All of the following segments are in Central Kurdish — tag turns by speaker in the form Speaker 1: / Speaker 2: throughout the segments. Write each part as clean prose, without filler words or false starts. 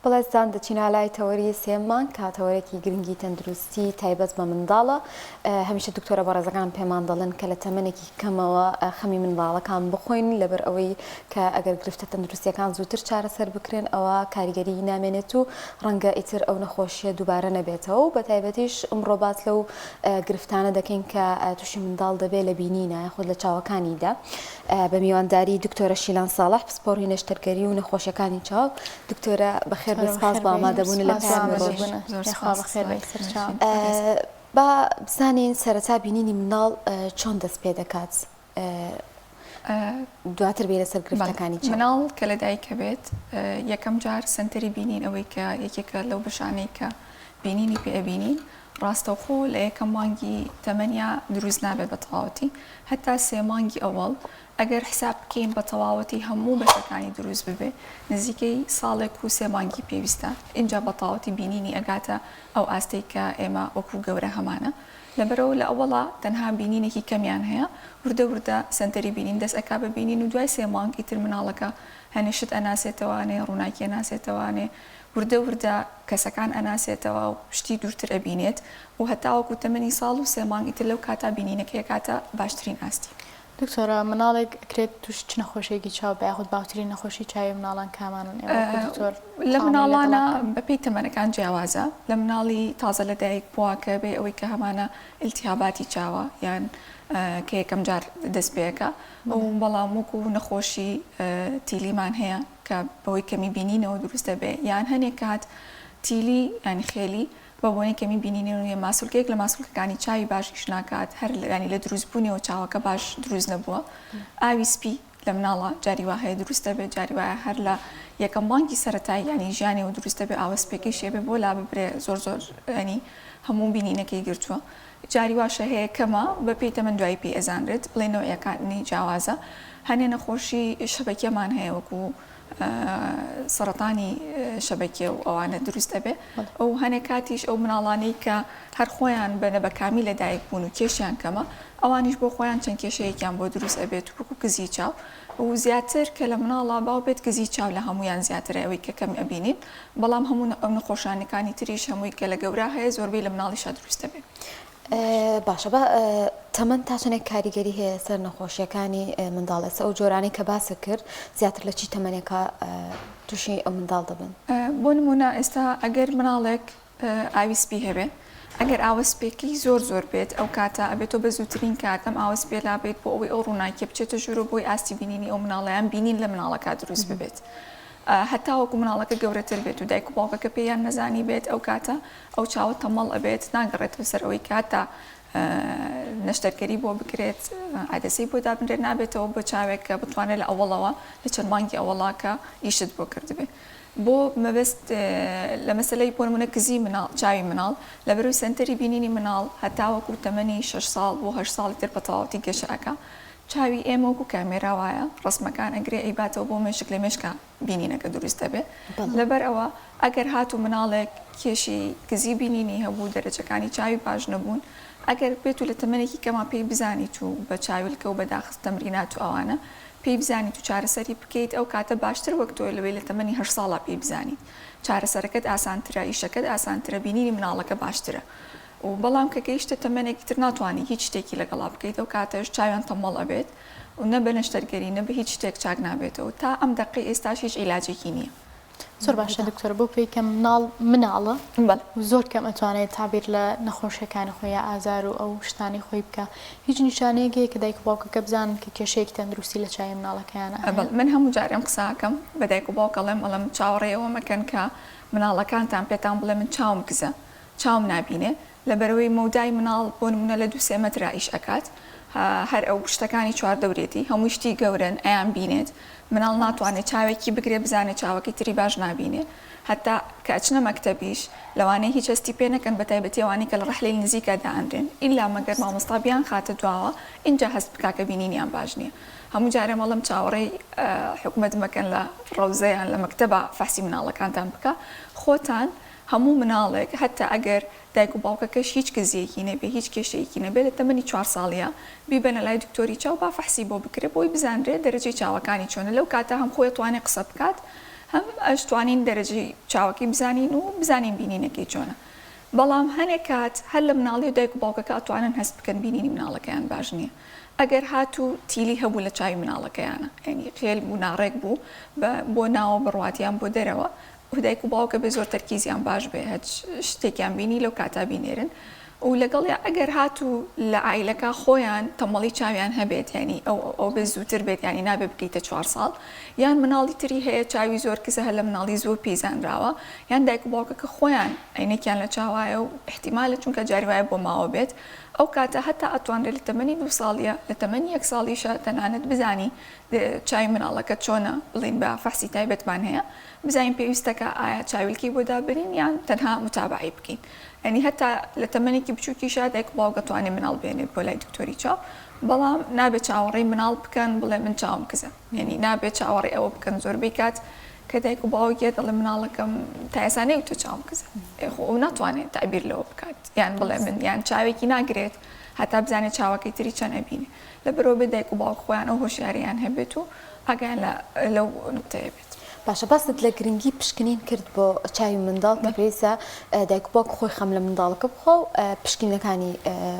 Speaker 1: بەڵێزان دەچینە لای تەوەری سێیەم مانگ کە تەوەرێکی گرنگی تەندروستی تایبەت بە منداڵە. هەمیشە دکتۆرە بەڕێزەکان پێمان دەڵێن کە لە تەمەنێکی کەمەوە خەمی منداڵەکان بخۆین لەبەر ئەوەی کە ئەگەر گرفتە تەندروستیەکان زووتر چارەسەر بکرێن ئەوە کاریگەری نامێنێت و ڕەنگە ئیتر ئەو نەخۆشیە دووبارە نەبێتەوە و بەتایبەتیش ئمڕۆ باس لەو گرفتانە دەکەین کە تووشی منداڵ دەبێت لە بینینە یاخود لە چاوەکانیدا. بە میوانداری دکتۆرە شیلان ساڵح پسپۆڕی نەشتەرگەری و نەخۆشیەکانی چاو. دکتۆرە بەخێر بێی سپاس بۆ ئامادەبوون لە پەیامی ڕۆژ. با بزانین سەرەتا بینینی منداڵ چۆن دەست پێ دەکات دواتر بێینە سەر گرفتەکانی چاو.
Speaker 2: مناڵ کە لەدایکە بێت یەکەم جار سەنتەری بینین ئەوەی کە یەکێکە لەو بەشانەی کە بینینی پێ ئەبینین ڕاستەوخۆ لە یەکەم مانگی تەمەنیا دروست نابێت بە تەواوەتی هەتا سێ مانگی ئەوەڵ ئەگەر حساب بکەین بە تەواوەتی هەموو بەشەکانی دروست ببێ نزیکەی ساڵێک و سێ مانگی پێویستە ئینجا بە تەواوەتی بینینی ئەگاتە ئەو ئاستەی کە ئێمە وەکو گەورە هەمانە لەبەرئەوە لە ئەوەڵا تەنها بینینێکی کەمیان هەیە وردە وردە سەنتەری بینین دەست ئەکا بە بینین و دوای سێ مانگ ئیتر مناڵەکە هەنێ شت ئەناسێتەوە هەنێ ڕووناکی ئەناسێتەوە هەنێ وردە وردە کەسەکان ئەناسێتەوە و شتی دوورتر ئەبینێت و هەتاوەکو تەمەنی ساڵ و سێ مانگ ئیتر لەو کاتا بینینەکەی ئەکاتە باشترین ئاستی.
Speaker 3: دکتۆرە مناڵێک ئەکرێت توشی چ نەخۆشیەکی چاو بێ یاخود باوترین نەخۆشی چاوی مناڵان کامانن ئێوە وەکو دکتۆر
Speaker 2: لە مناڵانا بەپێی تەمەنەکان جیاوازە لە مناڵی تازە لەدایک بووە کە بێ ئەوەی کە هەمانە ئیلتیهاباتی چاوە یان کە یەکەم جار دەست پێەکە و بەڵام وەکو نەخۆشی تیلیمان هەیە کە بەهۆی کەمی بینینەوە دروست دەبێ یان هەنێک کات تیلی یانی خێلی بە بۆنەی کەمی بینینەوە یە ماسولکەیەک لە ماسولکەکانی چاوی باش ئیش ناکات هەر ینی لە دروست بوونیەوە چاوەکە باش دروست نەبووە ئاوی سپی لە مناڵە جاری وا هەیە دروست دەبێت جاری وایە هەر لە یەکەم مانگی سەرەتای ینی ژیانەوە دروست دەبێت ئاوە سپێکەی شێبێ بۆ لا ببرێ زۆر زۆر ینی هەموو بینینەکەی گرتووە جاری واشە هەیە کەمە بە پێی تەمەن دوایی پێی ئەزانرێت بڵێ نەوعیەکانی جیاوازە هەنێ نەخۆشی شەبەکیەمان هەیە وەکو سەرەتانی شەبەکیە و ئەوانە دروست ئەبێ ئەو هەنێ کاتیش ئەو مناڵانەی کە هەر خۆیان بە نەبەکامی لە دایک بوون و کێشیان کەمە ئەوانیش بۆ خۆیان چەند کێشەیەکیان بۆ دروست ئەبێت وەکو کزی چاو و زیاتر کە لە مناڵا باو بێت کزی چاو لە هەمویان زیاترە ئەوەی کە کەم ئەبینین بەڵام هەموو ئەو نەخۆشانەکانی تریش هەمووی کە لە گەورا هەیە زۆربەی لە مناڵیشا دروست دەبێت.
Speaker 1: باشە با تەمەن تا چەندێک کاریگەری هەیە سەر نەخۆشیەکانی منداڵ ئێستا ئەو جۆرانەی کە باست کرد زیاتر لە چی تەمەنێکا تووشی ئەو منداڵ دەبن؟
Speaker 2: بۆ نموونە ئێستا ئەگەر مناڵێک ئاوی سپی هەبێ ئەگەر ئاوە سپێکەی زۆر زۆر بێت ئەو کاتە ئەبێت تۆ بە زووترین کات ئەم ئاوە سپیە لابەیت بۆ ئەوەی ئەو ڕووناکیە بچێتە ژوورەوە بۆی ئاستی بینینی ئەو مناڵەیان بینین لە مناڵەکە دروست ببێت هەتاوەکو مناڵەکە گەورەتر بێت و دایک و باوکەکە پێیان نەزانی بێت ئەو کاتە ئەو چاوە تەمەڵ ئەبێت ناگەڕێتەوە سەر ئەوەی کە هەتا نەشتەرگەری بۆ بکرێت عەدەسەی بۆ دابنرێت نابێتەوە بۆ چاوێک کە بتوانێت لە ئەوەڵەوە لە چەند مانگی ئەوەڵا کە ئیشت بۆ کردبێ بۆ مەبەست لە مەسەلەی بۆ نمونە کزی مناڵ چاوی مناڵ لە بەرەوەی سەنتەری بینینی مناڵ هەتاوەکو تەمەنی 6 ساڵ بۆ 8 ساڵی تر بە تەواوەتی گەشە ئەکا چاوی ئێمە وەکو کامێرا وایە ڕەسمەکان ئەگرێ ئەیباتەوە بۆ مێشک لە مێشکا بینینەکە دروست دەبێ لەبەر ئەوە ئەگەر هاتوو مناڵێک کێشی کزی بینینی هەبوو دەرەجەکانی چاوی باش نەبوون ئەگەر بێت و لە تەمەنێکی کەما پێی بزانیت و بە چاویلکە و بە داخست تەمرینات و ئەوانە پێی بزانیت و چارەسەری بکەیت ئەو کاتە باشتر وەک تۆ لەوەی لە تەمەنی هەشت ساڵا پێی بزانیت چارەسەرەکەت ئاسانترە ئیشەکەت ئاسانترە بینینی مناڵەکە باشترە و بەڵام کە گەیشتە تەمەنێکی تر ناتوانی هیچ شتێکی لەگەڵا بکەیت ئەو کاتەش چاویان تەمەڵ ئەبێت و نە بە نەشتەرگەری نە بە هیچ شتێک چاک نابێتەوە تا ئەم دەقەی ئێستاش هیچ عیلاجێکی نییە.
Speaker 3: زۆر باشە دکتۆر بەو پێی کە مناڵ مناڵە
Speaker 2: بەڵێ.
Speaker 3: و زۆر کەم ئەتوانێت تەعبیر لە نەخۆشیەکانی خۆی یا ئازار و ئەو شتانەی خۆی بکا هیچ نیشانەیەک هەیە کە دایک و باوکەکە بزانن کە کێشەیەکی تەندروستی لە چاوی مناڵەکەیانا هەیە؟
Speaker 2: بەڵێ من هەموو جارێ ئەم قسە ئەکەم بە دایک و باوک ئەڵێم ئەڵێم چاوەڕێی ئەوە مەکەن کە مناڵەکانتان پێتان بڵێ من چاوم کزە چاوم نابینێ لەبەرئەوەی مەودای مناڵ بۆ نمونە لە دوو سێ مەترا ئیش ئەکات هەر ئەو شتەکانی چواردەورێتی هەمووی شتی گەورەن ئەیان بینێت مناڵ ناتوانێت چاوێکی بگرێ بزانێت چاوەکەی تری باش نابینێ هەتا کە ئەچنە مەکتەبیش لەوانەیە هیچ هەستی پێ نەکەن بەتایبەتی ئەوانەی کە لە ڕەحلەی نزیکا دائەنرێن ئیلا مەگەر مامۆستا بیانخاتە دواوە ئینجا هەست بکا کە بینینیان باش نیە هەموو جارێ مەڵێم چاوەڕێی حکومەت مەکەن لە ڕەوزە یان لە مەکتەبا فەحسی مناڵەکانتان بکا خۆتان هەموو مناڵێک هەتا ئەگەر دایک و باوکەکەش هیچ کزیەکی نەبێ هیچ کێشەیەکی نەبێ لە تەمەنی چوار ساڵیا بیبەنە لای دکتۆری چاو با فەحسی بۆ بکرێ بۆی بزانرێ دەرەجەی چاوەکانی چۆنە لەو کاتە هەم خۆی ئەتوانێ قسە بکات. هەم ئەشتوانین دەرەجەی چاوەکەی بزانین و بزانین بینینەکەی چۆنە. بەڵام هەنێ کات هەر لە مناڵیەوە دایک و باوکەکە ئەتوانن هەست بکەن بینینی مناڵەکەیان باش نیە ئەگەر هاتوو تیلی هەبوو لە چاوی مناڵەکەیانە یانی خێل بوو ناڕێک بوو بە بۆ ناوە بڕوات یان بۆ دەرەوە و دایک و باوکە بێ زۆر تەرکیزیان باش بێ هەچ شتێکیان بینی لەو کاتا بینێرن و لەگەڵیا ئەگەر هاتوو لە عایلەکە خۆیان تەمەڵی چاویان هەبێت یانی ئەو ئەو بێ زووتر بێت یانی نابێ بگەیتە چوار ساڵ یان مناڵی تری هەیە چاوی زۆر کزە هەر لە مناڵی زووە پێی زانراوە یان دایک و باوکەکە خۆیان عەینەکیان لە چاوایە و ئیحتیمالە چونکە جاری وایە بۆ ماوە بێت ئەو کاتە هەتا ئەتوانرێت لە تەمەنی دوو ساڵیە لە تەمەنی یەک ساڵیشە تەنانەت بزانی چاوی مناڵەکە چۆنە بڵین بە فەحسی تایبەتمان هەیە بزانین پێویستەکە ئایا چاویلکەی بۆ دابنین یان تەنها متابعەی بکەین یانی هەتا لە تەمەنێکی بچووکیشا دایک و باوک ئەتوانێ مناڵ بێنێت بۆ لای دکتۆری چاو بەڵام نابێت چاوەڕێی مناڵ بکەن بڵێ من چاوم کزە یانی نابێت چاوەڕێی ئەوە بکەن زۆربەی کات کە دایک و باوک یەت ئەڵێ مناڵەکەم تا ئێستا نەیوتوە چاوم کزە ئێ خۆ ئەو ناتوانێت تەعبیر لەوە بکات یان بڵێ من یان چاوێکی ناگرێت هەتا بزانێت چاوەکەی تری چەند ئەبینێ لەبەرئەوە بێ دایک و باوک خۆیان ئەو هۆشیارییان هەبێت و ئاگایان لە لەو نوقتەیە بێت.
Speaker 1: باشە باست لە گرنگی پشکنین کرد بۆ چاوی منداڵ کە پێویستە دایک و باوک خۆی خەم لە منداڵەکە بخوا و پشکنینەکانی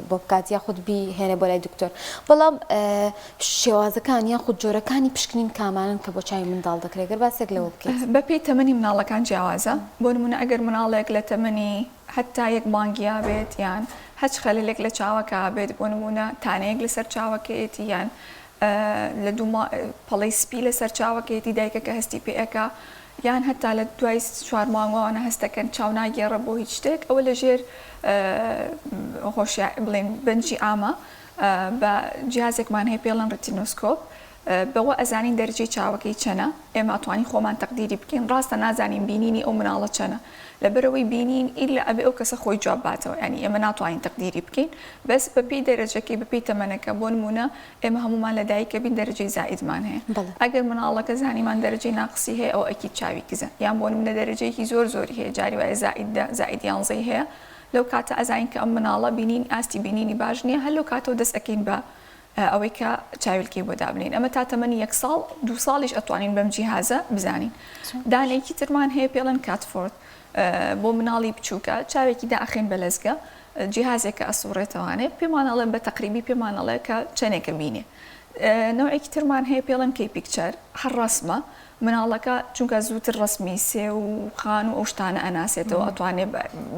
Speaker 1: بۆ بکات یاخود بیهێنێ بۆ لای دکتۆر بەڵام شێوازەکان یاخود جۆرەکانی پشکنین کامانەن کە بۆ چاوی منداڵ دەکرێت گەر باسێک لەوە بکەیت؟
Speaker 2: بەپێی تەمەنی مناڵەکان جیاوازە بۆ نمونە ئەگەر مناڵێک لە تەمەنی هەتا یەک مانگیا بێت یان هەچ خەلەلێک لە چاوەکە بێت بۆ نمونە تانەیەک لەسەر چاوەکەیەتی یان لە دوو پەڵەی سپی لەسەر چاوەکەیەتی دایکەکە هەستی پێ ئەکا یان هەتا لە دوای چوار مانگ وانە هەستەکەن چاو ناگێڕە بۆ هیچ شتێک ئەوە لە ژێر هۆشیار بڵێن بەنجی ئامە بە جیازێکمان هەیە پێڵەن retinoscope بەوە ئەزانین دەرجەی چاوەکەی چەنە ئێمە ئەتوانین خۆمان تەقدیری بکەین ڕاستە نازانین بینینی ئەو مناڵە چەنە لەبەرئەوەی بینین ئیلا ئەبێ ئەو کەسە خۆی جواب باتەوە یانی ئێمە ناتوانین تەقدیری بکەین بەس بەپێی دەرەجەکەی بەپێی تەمەنەکە بۆ نموونە ئێمە هەموومان لە دایکە بین دەرەجەی زائیدمان هەیە ئەگەر مناڵەکە زانیمان دەرەجەی ناقسی هەیە ئەوە ئەکید چاوی کزە یان بۆ نموونە دەرەجەیەکی زۆر زۆری هەیە جاری وایە زائید دە زائید یانزەی هەیە لەو کاتە ئەزانین کە ئەم مناڵە بینین ئاستی بینینی باش نییە هەر لەو کاتەوە دەست ئەکەین بە ئەوەی کە چاویلکەی بۆ دابنێین ئەمە تا تەمەنی یەک ساڵ دوو ساڵیش ئەتوانین بەم جیهازە بزانین دانێکی ترمان هەیە پێڵێن Catford بۆ مناڵی بچووکە چاوێکی داخین بە لەزگە جیهازێکە ئەسوڕێتەوانێ پێمان ئەڵێ بە تەقریبی پێمان ئەڵێ کە چەندێکە بینێ نەوعێکی ترمان هەیە پێڵێن K picture هەر ڕەسمە مناڵەکە چونکە زووتر ڕەسمی سێو و خان و ئەو شتانە ئەناسێتەوە ئەتوانێ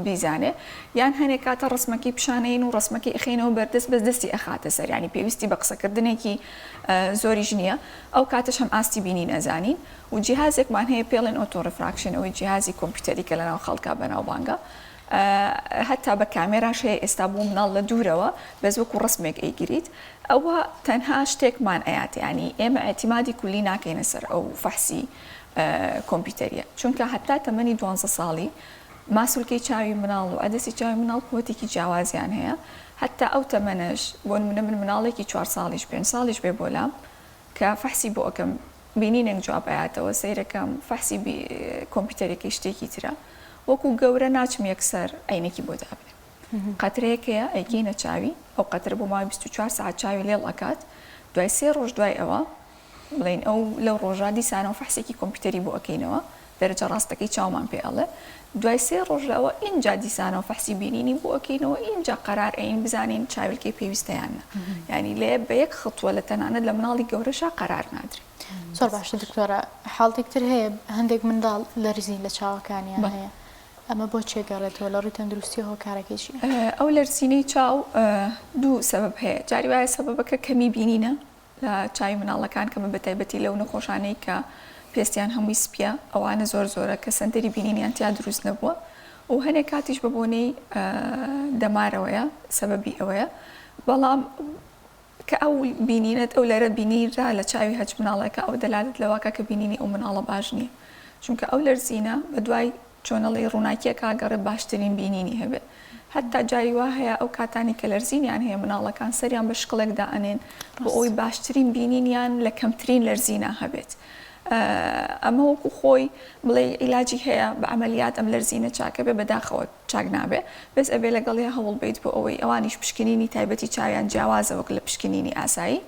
Speaker 2: بیزانێ یان هەنێ کاتە ڕەسمەکەی پیشانەین و ڕەسمەکەی ئەخەینەوە بەردەست بەس دەستی ئەخاتە سەر یانی پێویستی بە قسەکردنێکی زۆریش نییە ئەو کاتەش هەم ئاستی بینین ئەزانین و جیهازێکمان هەیە پێڵێن auto refraction ئەوەی جیهازی کۆمپیوتەری کە لەناو خەڵکا بەناوبانگە هەتا بە کامێراش هەیە ئێستا بۆ مناڵ لە دوورەوە بەس وەکو ڕسمێک ئەیگریت ئەوە تەنها شتێکمان ئەیات یانی ئێمە ئیعتیمادی کولی ناکەینە سەر ئەو فەحسی کۆمپیوتەریە چونکە هەتا تەمەنی دوانزە ساڵی ماسولکەی چاوی مناڵ و عەدەسی چاوی مناڵ قوتێکی جیاوازیان هەیە هەتا ئەو تەمەنەش بۆ نمونە من مناڵێکی چوار ساڵیش پێنج ساڵیش بێ بۆ لام کە فەحسی بۆ ئەکەم بینینێک جواب ئەیاتەوە سەیرەکەم فەحسی کۆمپیوتەرەکەی شتێکی ترە وەکو گەورە ناچم یەکسەر عەینەکی بۆ دابنێم قەترەیەک هەیە ئەیکەینە چاوی ئەو قەترە بۆ ماوەی 24 سەعات چاوی لێڵ ئەکات دوای سێ ڕۆژ دوای ئەوە بڵێین ئەو لەو ڕۆژە دیسانەوە فەحسێکی کۆمپیوتەری بۆ ئەکەینەوە دەرەجە ڕاستەکەی چاومان پێ ئەڵێ دوای سێ ڕۆژ لەوە ئینجا دیسانەوە فەحسی بینینی بۆ ئەکەینەوە ئینجا قەرار ئەین بزانین چاویلکەی پێویستە یان نا یانی لێ بە یەک خطوە لە تەنانەت لە مناڵی گەورەشا قەرار نادرێ.
Speaker 3: زۆر باشە دکتۆرە حاڵتێک تر هەیە هەندێک منداڵ لەرزین لە چاوەکانیان هەیە ئەمە بۆ چێ گەڕێتەوە لە ڕووی تەندروستیەوە هۆکارەکەی چیە؟
Speaker 2: ئەو لەرزینەی چاو دوو سەبەب هەیە جاری وایە سەبەبەکە کەمی بینینە لە چاوی مناڵەکان کەمە بەتایبەتی لەو نەخۆشانەی کە پێستیان هەمووی سپیە ئەوانە زۆر زۆرە کە سەنتەری بینینیان تیا دروست نەبووە و هەنێک کاتیش بە بۆنەی دەمارەوەیە سەبەبی ئەوەیە بەڵام کە ئەو بینینەت ئەو لەرە بینیرا لە چاوی هەچ مناڵێکە ئەو دەلالەت لەوەکە کە بینینی ئەو مناڵە باش نییە چونکە ئەو لەرزینە بە دوای چۆنەڵی ڕووناکیەکا گەڕێ باشترین بینینی هەبێ هەتا جاری وا هەیە ئەو کاتانی کە لەرزینیان هەیە مناڵەکان سەریان بە شکڵێک دائەنێن بۆ ئەوەی باشترین بینینیان لە کەمترین لەرزینا هەبێت ئەمە وەکو خۆی بڵێ عیلاجی هەیە بە عەمەلیات ئەم لەرزینە چاکە بێ بەداخەوە چاک نابێ بەس ئەبێ لەگەڵیا هەوڵ بەیت بۆ ئەوەی ئەوانیش پشکنینی تایبەتی چاویان جیاوازە وەک لە پشکنینی ئاسایی.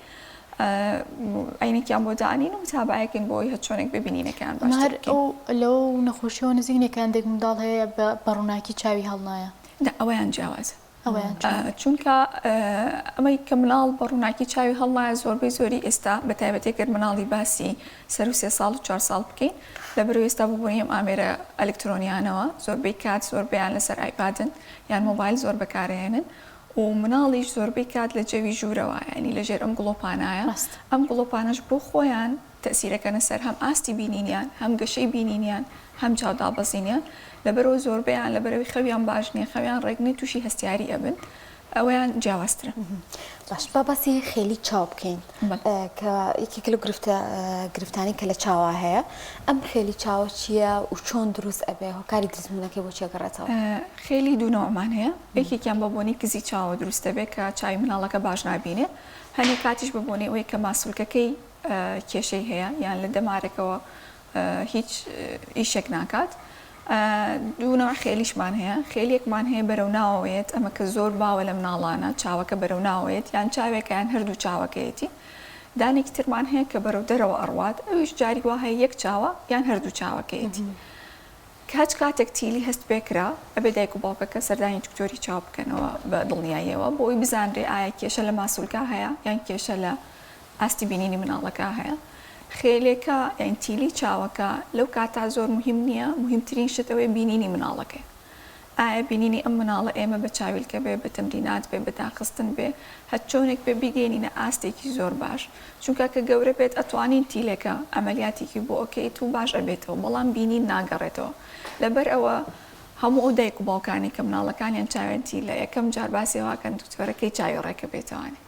Speaker 2: عەینێکیان بۆ دانین و متابعەیەکەین بۆ ئەوەی هەرچۆنێک بێ بینینەکەیان باشتر
Speaker 3: هەر
Speaker 2: بکەین.
Speaker 3: ئەو لەو نەخۆشیەوە نزیک نیە کە هەندێک منداڵ هەیە بە بە ڕووناکی چاوی هەڵنایە؟
Speaker 2: نا ئەوەیان جیاوازە.
Speaker 3: ئەوەیان چۆنە؟
Speaker 2: چونکە ئەمەی کە مناڵ بە ڕووناکی چاوی هەڵنایە زۆربەی زۆری ئێستا بە تایبەتی گەر مناڵی باسی سەروو سێ ساڵ و چوار ساڵ بکەین لەبەرئەوەی ئێستا بە بۆنەی ئەم ئامێرە ئەلکترۆنیانەوە زۆربەی کات زۆربەیان لەسەر ئایپادن یان مۆبایل زۆر بەکارئەهێنن و مناڵیش زۆربەی کات لە جەوی ژوورەوە یانی لە ژێر ئەم گڵۆپانایە ئەم گڵۆپانەش بۆ خۆیان تەئسیرەکەنە سەر هەم ئاستی بینینیان هەم گەشەی بینینیان هەم چاو دابەزینیان لەبەرئەوە زۆربەیان لەبەرئەوەی خەویان باش نیە خەویان ڕێک نیە توشی هەستیاری ئەبن ئەوەیان جیاوازترە.
Speaker 1: باش با باسی خێلی چاو بکەین کە یەکێکە لەو گرفتە گرفتانەی کە لە چاوا هەیە ئەم خێلی چاوە چییە و چۆن دروست ئەبێ هۆکاری دروستبوونەکەی بۆ چی ئەگەڕێتەوە؟
Speaker 2: خێلی دوو نەوعمان هەیە یەکێکیان بە بۆنەی کزی چاوە دروست دەبێت کە چاوی مناڵەکە باش نابینێ هەنێ کاتیش بە بۆنەی ئەوەی کە ماسولکەکەی کێشەی هەیە یان لە دەمارێکەوە هیچ ئیشێک ناکات. دوو نەوع خێلیشمان هەیە، خێلیەکمان هەیە بەرەو ناوەوەیەت، ئەمە کە زۆر باوە لە مناڵانە، چاوەکە بەرەو ناوەوەیەت یان چاوێکە یان هەردوو چاوەکەیەتی. دانێکی ترمان هەیە کە بەرەو دەرەوە ئەڕوات، ئەویش جاری وا هەیە یەک چاوە یان هەردوو چاوەکەیەتی. هەچ کاتێک تیلی هەست پێکرا، ئەبێ دایک و باوکەکە سەردانی دکتۆری چاو بکەنەوە بە دڵنیاییەوە بۆ ئەوەی بزانرێ ئایا کێشە لە ماسولکە هەیە یان کێشە لە ئاستی بینینی مناڵەکە هەیە. خێلێکە یان تیلی چاوەکە لەو کاتا زۆر موهیم نییە، موهیمترین شت ئەوەیە بینینی مناڵەکەیە. ئایا بینینی ئەم مناڵە ئێمە بە چاویلکە بێ، بە تەمرینات بێ، بە داخستن بێ، هەرچۆنێک بێ بیگەینینە ئاستێکی زۆر باش. چونکە کە گەورە بێت ئەتوانین تیلێکە عەمەلیاتێکی بۆ ئەکەیت و باش ئەبێتەوە، بەڵام بینین ناگەڕێتەوە. لەبەر ئەوە هەموو ئەو دایک و باوکانەی کە مناڵەکانیان چاویان تیلە یەکەم جار باسی ئەوە ئەکەن دکتۆرە کەی چاوی ڕێکەبێتەوانێ.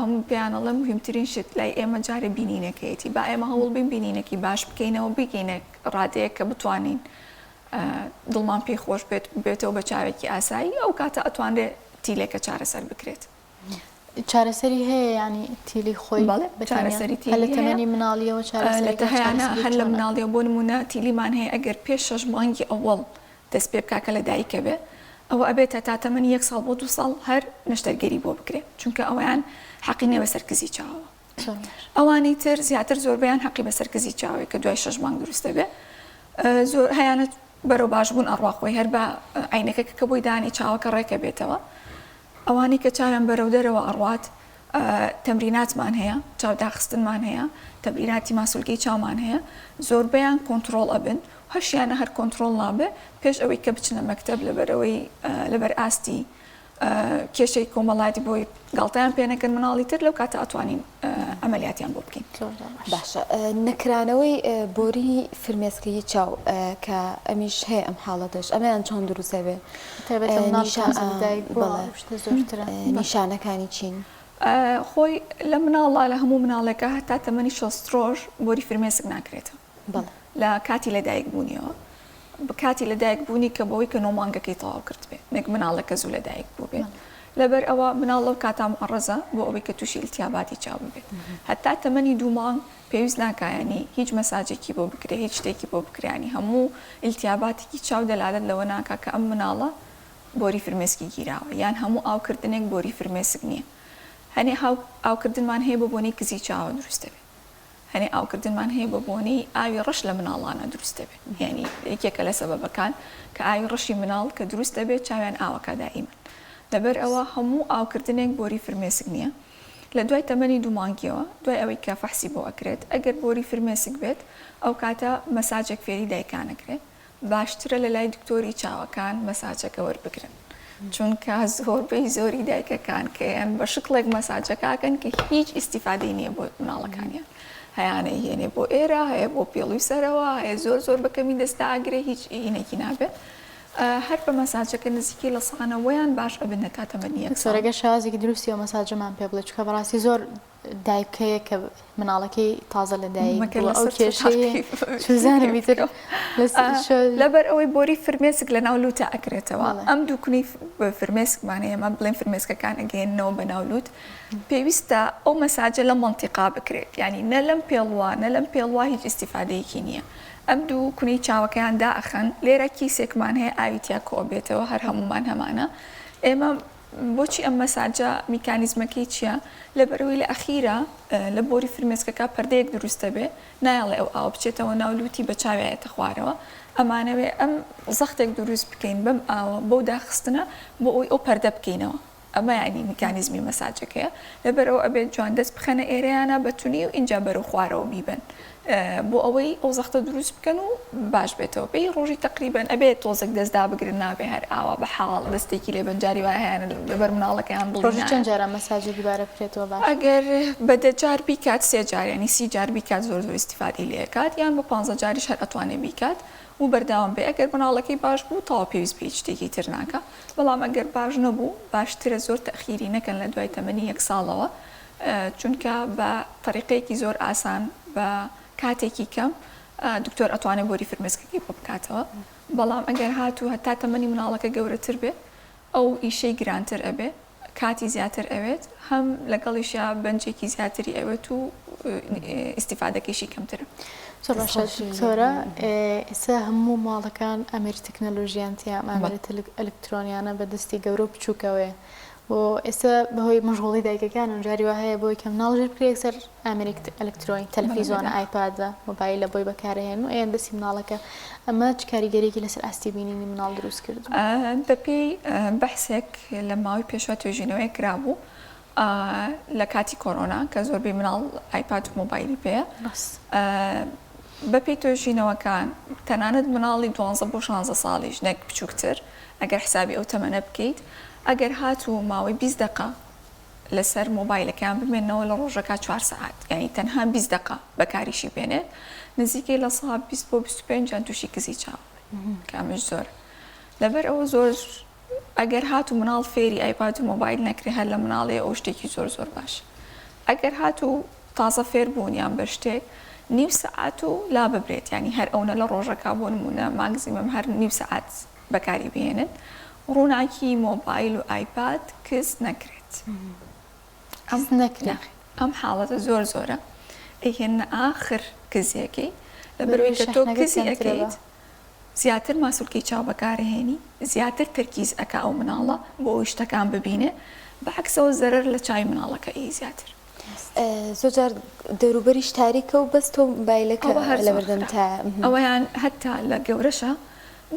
Speaker 2: هەموو پێیان ئەڵێم موهیمترین شت لای ئێمە جارێ بینینەکەیەتی با ئێمە هەوڵ بین بینینەکی باش بکەینەوە بیگەینە ڕادەیەک کە بتوانین دڵمان پێی خۆش بێت بێتەوە بە چاوێکی ئاسایی ئەو کاتە ئەتوانرێ تیلێکە چارەسەر بکرێت.
Speaker 3: چارەسەری هەیە یانی تیلی خۆی
Speaker 2: بەڵێ چارەسەری تیلی
Speaker 3: لە تەمەنی مناڵیەوە
Speaker 2: چارەسەری هەیانە هەر لە مناڵیەوە بۆ نمونە تیلیمان هەیە ئەگەر پێش شەش مانگی ئەوەڵ دەست پێ بکا کە لە دایکە بێ ئەوە ئەبێت هەتا تەمەنی یەک ساڵ بۆ دوو ساڵ هەر نەشتەرگەری بۆ بکرێ چونکە ئەویان حەقی نیە بەسەر کزی چاوەوە ئەوانی تر زیاتر زۆربەیان حەقی بەسەر کزی چاوەیە کە دوای شەش مانگ دروست دەبێ زۆر هەیانە بەرەو باشبوون ئەڕوا خۆی هەر بە عینەکە کە بۆی دانی چاوەکە ڕێکە بێتەوە ئەوانەی کە چاویان بەرەو دەرەوە ئەڕوات تەمریناتمان هەیە، چاو داخستنمان هەیە، تەمریناتی ماسولکەی چاومان هەیە، زۆربەیان کۆنتڕۆڵ ئەبن و هەشیانە هەر کۆنتڕۆڵ نابێ پێش ئەوەی کە بچنە مەکتەب لەبەرئەوەی لەبەر ئاستی کێشەی کۆمەڵایەتی بۆی گاڵتەیان پێ نەکەن مناڵی تر لەو کاتە ئەتوانین عەمەلیاتیان بۆ بکەین.
Speaker 1: باشە نەکرانەوەی بۆری فرمێسکی چاو کە ئەمیش هەیە ئەم حاڵەتەش ئەمەیان چۆن دروست ئەبێ؟
Speaker 3: تایبەت لە مناڵی تازە لەدایک بووە ئەو شتە زۆرترە.
Speaker 1: نیشانەکانی چین؟
Speaker 2: خۆی لە مناڵا لە هەموو مناڵێکا هەتا تەمەنی 60 ڕۆژ بۆری فرمێسک ناکرێتەوە لە کاتی لەدایک بوونیەوە کاتی لەدایک بوونی کە بەوەی کە نۆ مانگەکەی تەواو کرد بێ نەک مناڵێک کە زوو لەدایک بوو بێت لەبەر ئەوە مناڵ لەو کاتا معڕەزە بۆ ئەوەی کە تووشی ئیلتیاباتی چاو ببێت هەتا تەمەنی دوو مانگ پێویست ناکا یانی هیچ مەساجێکی بۆ بکرێ هیچ شتێکی بۆ بکرێ یانی هەموو ئیلتیاباتێکی چاو دەلالەت لەوە ناکا کە ئەم مناڵە بۆری فرمێسکی گیراوە یان هەموو ئاوکردنێک بۆری فرمێسک نییە هەنێ هاو ئاوکردنمان هەیە بە بۆنەی کزی چاوە دروست دەبێ هەنێ ئاوکردنمان هەیە بە بۆنەی ئاوی ڕەش لە مناڵانە دروست دەبێ یانی یەکێکە لە سەبەبەکان کە ئاوی ڕەشی مناڵ کە دروست دەبێت چاویان ئاوەکە دائیمەن لەبەر ئەوە هەموو ئاوکردنێک بۆری فرمێسک نییە لە دوای تەمەنی دوو مانگیەوە دوای ئەوەی کە فەحسی بۆ ئەکرێت ئەگەر بۆری فرمێسک بێت ئەوکاتە مەساجێک فێری دایکان ئەکرێ باشترە لە لای دکتۆری چاوەکان مەساجەکە وەربگرن چونکە زۆربەی زۆری دایکەکان کە یان بە شکڵێک مەساجەکە ئەکەن کە هیچ ئیستیفادەی نییە بۆ مناڵەکانیان هەیانە هێنێ بۆ ئێرە هەیە بۆ پێڵوی سەرەوە هەیە زۆر زۆر بەکەمی دەستە ئاگرێ هیچ ئینێکی نابێت هەر بە مەساجەکە نزیکەی لە سانەوەیان باش ئەبن هەتا تەمەنی یەک
Speaker 3: دکتۆر
Speaker 2: ساڵ.
Speaker 3: ئەگەر شێوازێکی دروستی ئەو مەساجەمان پێ بڵێ چونکە بەڕاستی زۆر دایک هەیە کە مناڵەکەی تازە لە دایک
Speaker 2: مەگەر
Speaker 3: بووە ئەو
Speaker 2: لەسەر تۆ
Speaker 3: کێشەیە
Speaker 2: تاقی
Speaker 3: چوزانم ئیتر
Speaker 2: بکەم.
Speaker 3: لەس شۆ
Speaker 2: لەبەر ئەوەی بۆری فرمێسک لەناو لووتا ئەکرێتەوە
Speaker 3: بەڵێ.
Speaker 2: ئەم دوو کونەی فرمێسکمان هەیە ئێمە بڵێن فرمێسکەکان ئەگەیەننەوە بە ناو لووت پێویستە ئەو مەساجە لەم مەنتیقا بکرێت یانی نە لەم پێڵوە نە لەم پێڵوە هیچ ئیستیفادەیەکی نییە ئەم دوو کونەی چاوەکەیان دائەخەن، لێرە کیسێکمان هەیە ئاوی تیا کۆئەبێتەوە هەر هەموومان هەمانە، ئێمە بۆچی ئەم مەساجە میکانیزمەکەی چییە؟ لەبەرئەوەی لە ئەخیرا لە بۆری فرمێسکەکە پەردەیەک دروست دەبێ نایەڵێ ئەو ئاوە بچێتەوە ناو لوتی بە چاویا یەتە خوارەوە ئەمانەوێ ئەم زەختێک دروست بکەین بەم ئاوە بەو داخستنە بۆ ئەوەی ئەو پەردە بکەینەوە ئەمە یانی میکانیزمی مەساجەکەیە لەبەرئەوە ئەبێت جوان دەست بخەنە ئێرەیانە بە تونی و ئینجا بەرەو خوارەوە بیبەن بۆ ئەوەی ئەو زەختە دروست بکەن و باش بێتەوە پێی ڕۆژی تەقریبەن ئەبێت تۆزێک دەست دابگرن نابێ هەر ئاوا بە حاڵ دەستێکی لێ بەن جاری وایە هەیانە لەبەر مناڵەکەیان دڵی
Speaker 3: ڕۆژی چەند
Speaker 2: نایە.
Speaker 3: جارە مەساجە دووبارە بکرێتەوە باشە؟
Speaker 2: ئەگەر بە دە جار بیکات سێ جار یانی سی جار بیکات زۆر زۆر ئیستیفادەی لێ ئەکات یان بە پانزە جاریش هەر ئەتوانێ بیکات و بەردەوام بێ ئەگەر مناڵەکەی باش بوو تەواو پێویست بە هیچ شتێکی تر ناکا بەڵام ئەگەر باش نەبوو باشترە زۆر تەئخیری نەکەن لە دوای تەمەنی یەک ساڵەوە چونکە بە تەریقەیەکی زۆر ئاسان بە کاتێکی کەم دکتۆر ئەتوانێت بۆری فرمێسکەکەی بۆ بکاتەوە بەڵام ئەگەر هاتوو هەتا تەمەنی مناڵەکە گەورەتر بێ ئەو ئیشەی گرانتر ئەبێ کاتی زیاتر ئەوێت هەم لەگەڵیشیا بەنجێکی زیاتری ئەوێت و ئیستیفادەکەیشی کەمترە.
Speaker 3: زۆر باشە دکتۆرە ئێستا هەموو ماڵەکان ئامێری تەکنەلۆژیان تیا ئامێرە ئەلکترۆنیانە بە دەستی گەورە و بچووکەوەیە بۆ ئێستا بەهۆی مەشغوڵی دایکەکانم جاری وا هەیە بۆی کە مناڵ ژیر بکرێ یەکسەر ئامێرێک ئەلکترۆنی تەلەفیزۆن ئایپادە مۆبایلە بۆی بەکارهێن و ئەیەن دەستی مناڵەکە ئەمە چ کاریگەریەکی لەسەر ئاستی بینینی مناڵ دروست کردووە؟
Speaker 2: بەپێی بەحسێک لە ماوەی پێشوە توێژینەوەیەک کرابوو لە کاتی کۆرۆنا کە زۆربەی مناڵ ئایپاد و مۆبایلی پێیە بەپێی توێژینەوەکان تەنانەت مناڵی دوانزە بۆ شانزە ساڵیش نەک بچووکتر ئەگەر حسابی ئەو تەمەنە بکەیت ئەگەر هاتوو ماوەی 20 دەقە لەسەر مۆبایلەکەیان بمێنەوە لە ڕۆژەکە چوار سەعات یانی تەنها 20 دەقە بەکاریشی بێنێت نزیکەی لە سا 20 بۆ 25 یان تووشی کزی چاو کە ئەمەش زۆر لەبەر ئەوە زۆر ئەگەر هاتوو مناڵ فێری ئایپاد و مۆبایل نەکرێ هەر لە مناڵی ئەو شتێکی زۆر زۆر باش ئەگەر هاتوو تازە فێر بوون یان بە شتێک نیو سەعات و لا ببرێت یانی هەر ئەونە لە ڕۆژەکە بۆ نمونە ماکزیمەم هەر نیو سەعات بەکاری بهێنن ڕووناکی مۆبایل و ئایپاد کز نەکرێت
Speaker 3: کز نەکرێت
Speaker 2: ئەم حاڵەتە زۆر زۆرە ئەیهێننە ئاخر کزیەکەی لەبەرئەوەی کە تۆ کزی ئەکەیت زیاتر ماسولکەی چاو بەکارئەهێنی زیاتر تەرکیز ئەکا ئەو مناڵە بۆ ئەوەی شتەکان ببینێ بەعەکسەوە زەرەر لە چاوی مناڵەکە ئەیی زیاتر.
Speaker 1: زۆر جار دەوروبەریش تاریکە و بەس تۆ مبایلەکە
Speaker 2: ئەوە هەر زۆر
Speaker 1: لەبەردەمتایە.
Speaker 2: خراپە ئەوەیان هەتا لە گەورەشا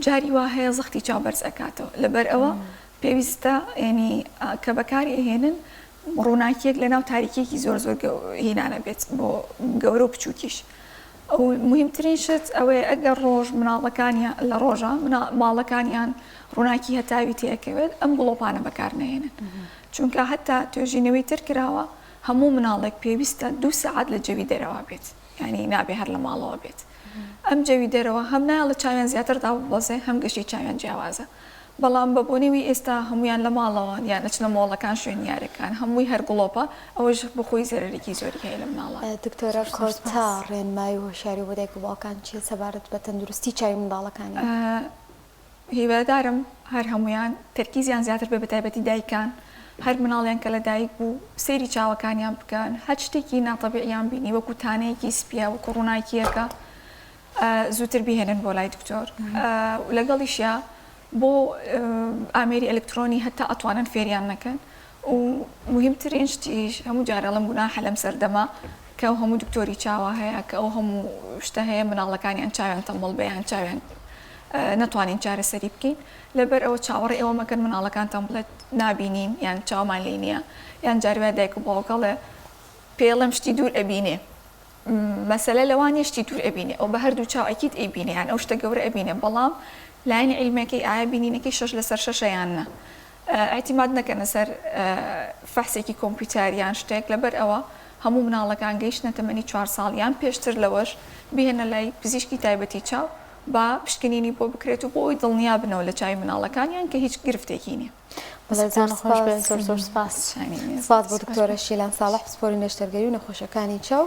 Speaker 2: جاری وا هەیە زەختی چاو بەرز ئەکاتەوە لەبەر ئەوە پێویستە یانی کە بەکاری ئەهێنن ڕووناکیەک لەناو تاریکیەکی زۆر زۆر هینانە بێت بۆ گەورە و بچووکیش موهیمترین شت ئەوەیە ئەگەر ڕۆژ مناڵەکانیان لە ڕۆژە ماڵەکانیان ڕووناکی هەتاوی تێکەوێت ئەم گڵۆپانە بەکار نەهێنن چونکە هەتا توێژینەوەی تر کراوە هەموو مناڵێک پێویستە دوو سەعات لە جەوی دەرەوە بێت یعنی نابێ هەر لە ماڵەوە بێت ئەم جەوی دەرەوە هەم نایەڵێ چاویان زیاتر داببەزێ هەم گەشەی چاویان جیاوازە بەڵام بە بۆنەی ئێستا هەموویان لە ماڵەوەن یان ئەچنە مۆڵەکان شوێن یاریەکان هەمووی هەر گڵۆپە ئەوەش بۆ خۆی زەرەرێکی زۆری هەیە لە مناڵان.
Speaker 1: دکتۆرە کۆتا ڕێنمایی و هۆشیاری بۆ دایک و باوکان چیە سەبارەت بە تەندروستی چاوی منداڵەکانیان؟
Speaker 2: هیوادارم هەر هەموویان تەرکیزیان زیاتر بێ بەتایبەتی دایکان هەر مناڵیان کە لەدایک بوو سەیری چاوەکانیان بکەن هەر شتێکی ناتەبیعیان بینی وەکو تانەیەکی سپیە وەکو ڕووناکیەکە زووتر بیهێنن بۆ لای دکتۆر لەگەڵیشیا بۆ ئامێری ئەلکترۆنی هەتا ئەتوانن فێریان نەکەن و مهمترین شتیش هەموو جار ئەڵێم گوناحە لەم سەردەمە کە ئەو هەموو دکتۆری چاوە هەیە کە ئەو هەموو شتە هەیە مناڵەکانیان چاویان تەمبڵ بێ یان چاویان نەتوانین چارەسەری بکەین لەبەر ئەوە چاوەڕێ ئەوە مەکەن مناڵەکانتان بڵێت نابینین یان چاومان لێ نییە یان جاروایە دایک و باوک ئەڵێ پێڵێم شتی دوور ئەبینێ مەسەلە لەوە نیە شتی دوور ئەبینێ ئەو بە هەردوو چاو ئەکید ئەیبینێ یان ئەو شتە گەورە ئەبینێ بەڵام لایەنی عیلمیەکەی ئایا بینینەکەی شەش لەسەر شەشە یان نا ئیعتیماد نەکەنە سەر فەحسێکی کۆمپیوتەر یان شتێک لەبەر ئەوە هەموو مناڵەکان گەیشتنە تەمەنی چوار ساڵ یان پێشتر لەوەش بهێنە لای پزیشکی تایبەتی چاو با پشکنینی بۆ بکرێت و بۆ ئەوەی دڵنیا بنەوە لە چاوی مناڵەکانیان کە هیچ گرفتێکی نیە.
Speaker 1: بەڵێ زۆر
Speaker 3: دەستتان خۆش بێت
Speaker 1: سپاس
Speaker 3: زۆر زۆر سپاس.
Speaker 1: سپاس بۆ دکتۆرە شیلان ساڵح پسپۆری نەشتەرگەری و نەخۆشیەکانی چاو.